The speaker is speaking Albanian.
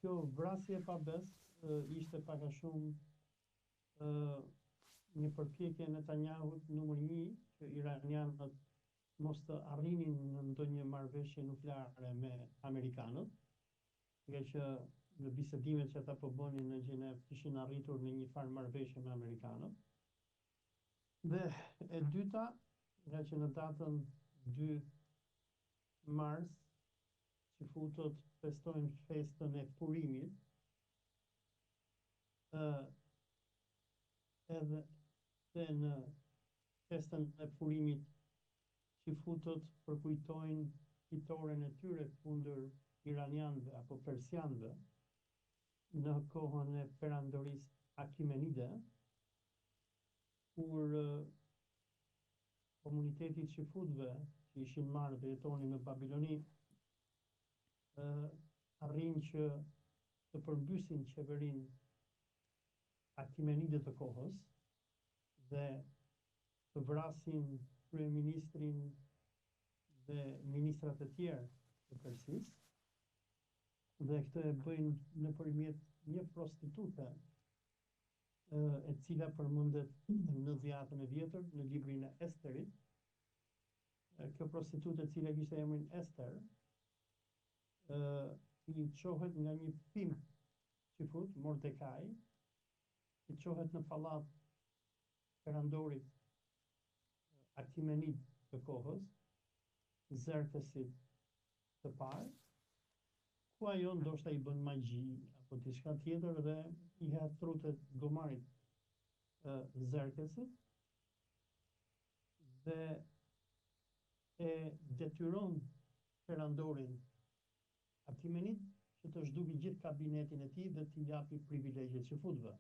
Kjo vrasje e pabesë ishte pak a shumë një përpjekje e Netanyahut numër një që iranianët mos të arrinin në ndonjë marrëveshje nukleare me amerikanët, ngaqë në bisedimet që ata po bënin në Gjenevë kishin arritur në një farë marrëveshje me amerikanët. Dhe e dyta, ngaqë në datën 2 mars çifutët festojnë festën e Purimit, ë edhe dhe në festën e Purimit çifutët përkujtojnë fitoren e tyre kundër iranianëve apo persianëve në kohën e perandorisë Akimenide, kur komuniteti i çifutëve që ishin marrë dhe jetonin në Babiloni arrijnë që të përmbysin qeverinë Akimenide të kohës dhe të vrasin kryeministrin dhe ministrat e tjerë të Persisë dhe këtë e bëjnë nëpërmjet një prostitute e cila përmendet në Dhiatën e Vjetër, në librin e Esterit. Kjo prostitutë e cila kishte emrin Ester, ë i çohet nga një pimp çifut, Mordecai, i çohet në pallat perandorit Akimenid të kohës, Xerxesit të parë, ku ajo ndoshta i bën magji apo diçka tjetër dhe i hedh trutë e gomarit Xerxesit dhe e detyron perandorin Akimenid që të zhduki gjithë kabinetin e tij dhe t'i japi privilegje çifutëve.